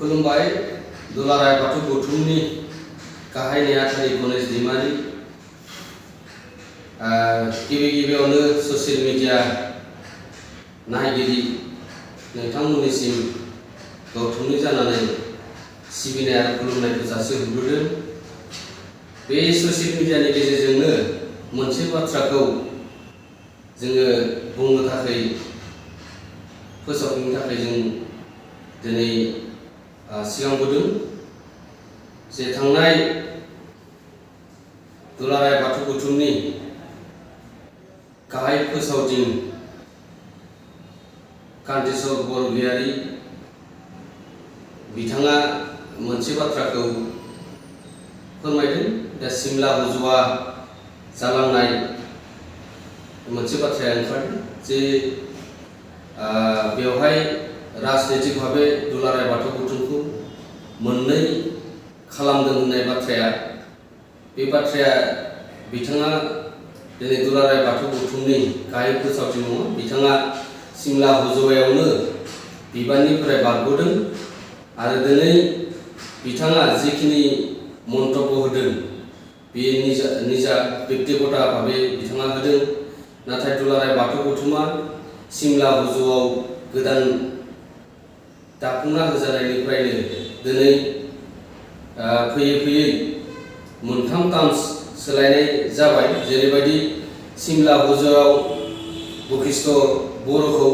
खुलुमबाय दुलाराय बाथौ गौथुमनि गाहाय नेहाथारि गणेश दैमारि गिबियावनो ससियेल मिडिया नायगिरि नोंथांमोननिसिम गौथुमनि जानानै सिबिनाय आरो खुलुमनायखौ जासिहरग्रोदों। बे ससियेल मिडियानि गेजेरजोंनो मोनसे बाथ्राखौ जोङो बुंनो थाखाय फोसावनो थाखाय जों दिनै सिगांबोदों जे थांनाय दुलाराय बाथौ गौथुमनि गाहाय फोसावदिं कान्तिस्वर बरगयारी बिथाङा मोनसे बाथ्राखौ फोरमायदों। दा सिमला हुजुआ जालांनाय मोनसे बाथ्राया ओंखारदों जे बेवहाय राजनैतिक भावे दुलाराय बाथौ गौथुमखौ मोननै खालामदों होननाय बाथ्राया बे बाथ्राया बिथाङा दिनै दुलाराय बाथौ गौथुमनि गाहाय फोसावदिं नङा, बिथाङा सिमला हुजुआयावनो बिबाननिफ्राय बारग'दों आरो दिनै बिथाङा जिखिनि मन्तब्य होदों बे निजा व्यक्तिगत भावे बिथाङा होदों। नाथाय दुलाराय बाथौ गौथुमा सिमला हुजुआव गोदान दाफुंना होजानायनिफ्रायनो दिनै फैयै मोनथाम टार्म्स सोलायनाय जाबाय। जेरैबायदि सिमला हुजुआव बशिष्ठ बर'खौ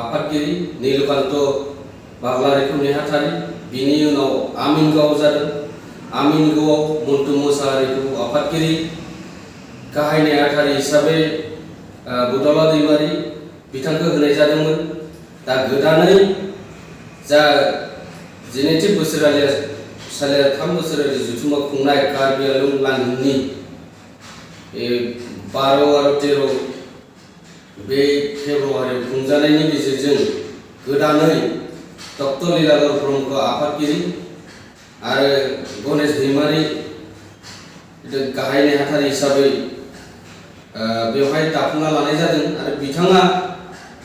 आफादगिरि, नीलकान्त बाग्लारिखौ नेहाथारि, बिनि उनाव आमिनगाव जादों। आमिनगावआव मन्टु मोसाहारिखौ आफादगिरि, गाहाय नेहाथारि हिसाबै बुदाला दैमारि बिथांखौ होनाय जादोंमोन। दा गोदानै जा 12 बोसोरारि 3 बोसोरारि जथुम्मा खुंनाय कार्बि आंलं लांगुनि 12 आरो 13 बे फेब्रुवारियाव खुंजानायनि गेजेरजों गोदानै डक्टर लीलाधर ब्रह्मखौ आफादगिरि आरो गणेश दैमारि गाहाय नेहाथारि हिसाबै बेवहाय दाफुंना लानाय जादों। आरो बिथाङा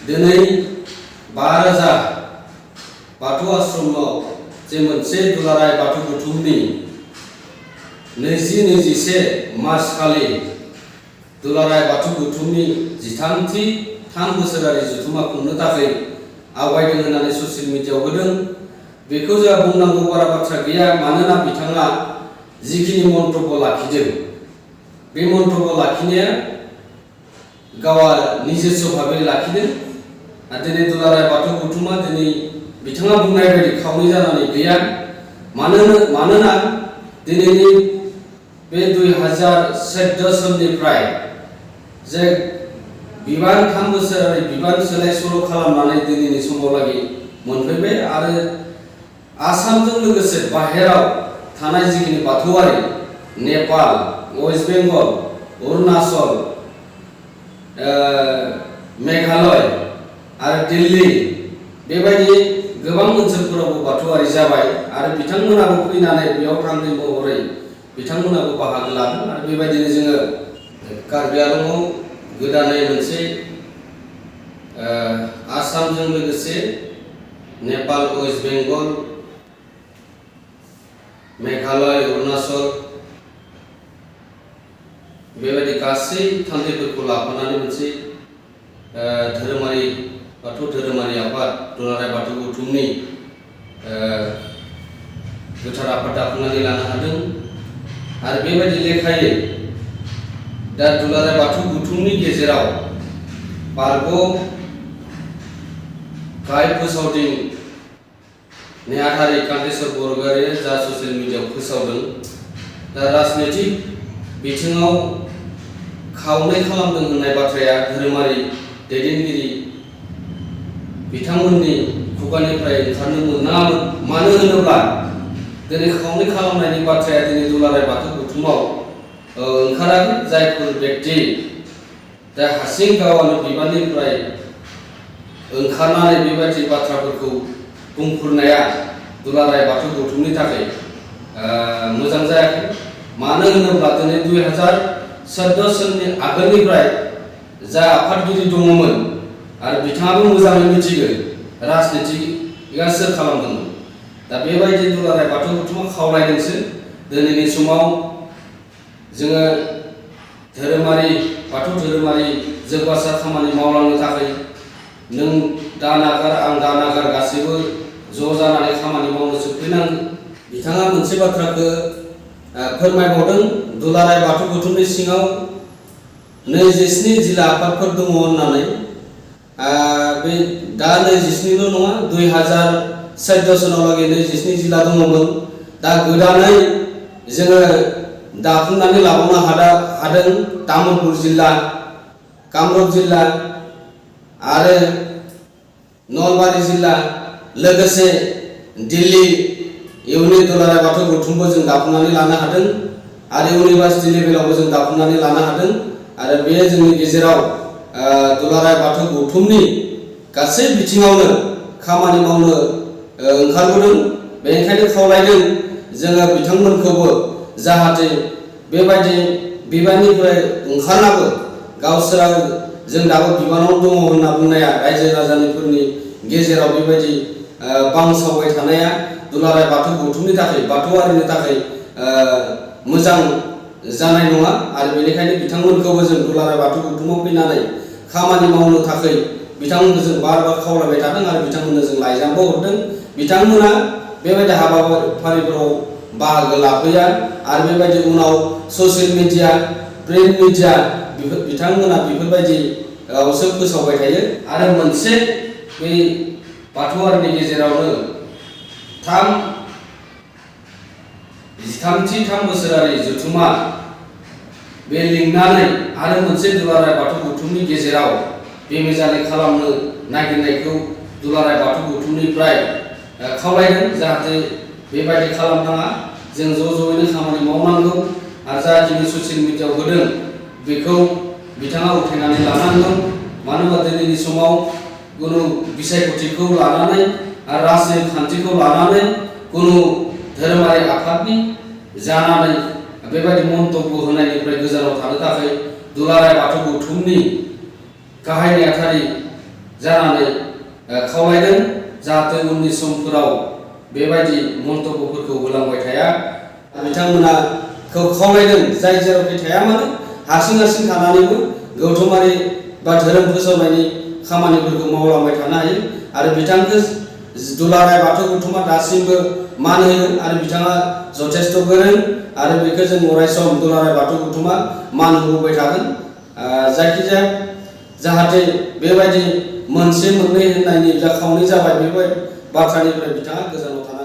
दिनै 5000 बाथौ आश्रमाव जे मोनसे दुलाराय बाथौ गौथुमनि 20-21 मार्च खालि दुलाराय बाथौ गौथुमनि 3 बोसोरारि जथुम्मा खुंनो थाखाय आवगायदों होननानै ससियेल मिडियायाव होदों। बेखौ जोंहा बुंनांगौ बारा बाथ्रा गैया, मानोना बिथाङा जिखिनि मन्तब्य लाखिदों बे मन्तब्य लाखिनाया गावा निजेस्व भावे लाखिदों। आरो दिनै दुलाराय बाथौ गौथुमा दिनै बिथाङा बुंनाय बायदि खावनै जानानै गैया। मानोना दिनैनि बे 2014 सननिफ्राय जे बिबान 3 बोसोरारि बिबान सोलाय सोल' खालामनानै दिनैनि समावलागि मोनफैबाय। आरो आसामजों लोगोसे बाहेराव थानाय जिखिनि बाथौआरि नेपाल, वेस्ट बेंगल, अरुणाचल, मेघालय आरो दिल्ली बेबायदि गोबां ओनसोलफोरावबो बाथौआरि जाबाय। आरो बिथांमोनाबो फैनानै बेयाव थान्दै महरै बिथांमोनाबो बाहागो लादों। आरो बेबायदिनो जोङो कार्बि आंलंआव गोदानै मोनसे आसामजों लोगोसे नेपाल, वेस्ट बेंगल, मेघालय, अरुणाचल बेबायदि गासै थान्दैफोरखौ लाफानानै मोनसे धोरोमारि बाथौ धोरोमारि आफाद दुलाराय बाथौ गौथुमनि गोथार आफाद दाफुंनानै लानो हादों। आरो बेबायदि लेखायै दा दुलाराय बाथौ गौथुमनि गेजेराव बारग' गाहाय फोसावदिं नेहाथारि कान्तिस्वर बरगयारीया जा ससियेल मिडियायाव फोसावदों, दा राजनैतिक बिथिङाव खावनै खालामदों होननाय बाथ्राया धोरोमारि दैदेनगिरि बिथांमोननि खुगानिफ्राय ओंखारनो मोनामोन। मानो होनोब्ला दिनै खावनै खालामनायनि बाथ्राया दिनै दुलाराय बाथौ गौथुमाव ओंखाराखै। जायफोर व्यक्ति दा हारसिं गावानो बिबाननिफ्राय ओंखारनानै बेबायदि बाथ्राफोरखौ बुंफोरनाया दुलाराय बाथौ गौथुमनि थाखाय मोजां जायाखै। मानो होनोब्ला दिनै 2014 सननि आगोलनिफ्राय जा आफादगिरि दङमोन आरो बिथाङाबो मोजाङै मिथिगौ राजनितिया सोर खालामदोंमोन। दा बेबायदि दुलाराय बाथौ गौथुमा खावलायदोंसो दिनैनि समाव जोङो धोरोमारि बाथौ धोरोमारि जौगासार खामानि मावलांनो थाखाय नों दा नागार आं दा नागार गासैबो ज' जानानै खामानि मावनो सफैनांगौ। बिथाङा मोनसे बाथ्राखौ फोरमायबावदों दुलाराय बाथौ गौथुमनि सिङाव 27 जिल्ला आफादफोर दङ होननानै। बे दा 27ल' नङा 2014 सनावलागै 27 जिल्ला दङमोन। दा गोदानै जोङो दाफुंनानै लाबावनो हादों तामुलपुर जिल्ला, कामरुप जिल्ला आरो नलबारि जिल्ला, लोगोसे दिल्ली इउनिट दुलाराय बाथौ गौथुमबो जों दाफुंनानै लानो हादों आरो इउनिभार्सिटि लेभेलावबो जों दाफुंनानै लानो हादों। आरो बे जोंनि गेजेराव दुलाराय बाथौ गौथुमनि गासै बिथिङावनो खामानि मावनो ओंखारबोदों। बेनिखायनो खावलायदों जोङो बिथांमोनखौबो जाहाथे बेबायदि बिबाननिफ्राय ओंखारनाबो गावसोरा जों दाबो बिबानाव दङ होनना बुंनाया रायजो राजाफोरनि गेजेराव बेबायदि बांसावबाय थानाया दुलाराय बाथौ गौथुमनि थाखाय बाथौआरिनि थाखाय मोजां जानाय नङा। आरो बेनिखायनो बिथांमोनखौबो जों दुलाराय बाथौ गौथुमाव फैनानै खामानि मावनो थाखाय बिथांमोनखौ जों बार खावलायबाय थादों आरो बिथांमोननो जों लाइजामबो हरदों। बिथांमोना बेबायदि हाबाफारिफोराव बाहागो लाफैया आरो बेबायदि उनाव ससियेल मिडिया, प्रिन्ट मिडिया बिथांमोना बेफोरबायदियावसो फोसावबाय थायो। आरो मोनसे बै बाथौआरिनि गेजेरावनो 13 बोसोरारि जथुमा बे लिंनानै आरो मोनसे दुलाराय बाथौ गौथुमनि गेजेराव बेमेजालि खालामनो नागिरनायखौ दुलाराय बाथौ गौथुमनिफ्राय खावलायदों जाहाथे बेबायदि खालामनाङा। जों ज'यैनो खामानि मावनांगौ आरो जाखिनि ससियेल मिडियायाव होदों बेखौ बिथाङा उथायनानै लानांगौ। मानो होनबा दिनैनि समाव कुनु बिसायख'थिखौ लानानै आरो राजखान्थिखौ लानानै कुनु धोरोमारि आफादनि जानानै बेबायदि मन्तब्य होनायनिफ्राय गोजानाव थानो थाखाय दुलाराय बाथौ गौथुमनि गाहाय नेहाथारि जानानै खावलायदों जाहाथे उननि समफोराव बेबायदि मन्तब्यफोरखौ होलांबाय थाया। बिथांमोनाखौ खावलायदों जाय जेरावखि थाया मानो हारसिं थानानैबो गौथुमारि बा धोरोम फोसावनायनि खामानिफोरखौ मावलांबाय थानो हायो। आरो बिथांखौ दुलाराय बाथौ गौथुमा दासिमबो मान होयो आरो बिथाङा जथेस्थ' गोरों आरो बेखौ जों अरायसम दुलाराय बाथौ गौथुमा मान होबोबाय थागोन। जायखिजाया जाहाथे बेबायदि मोनसे मोननै होननायनि जा खावनै जाबाय बेबायदि बाथ्रानिफ्राय बिथाङा गोजानाव थानो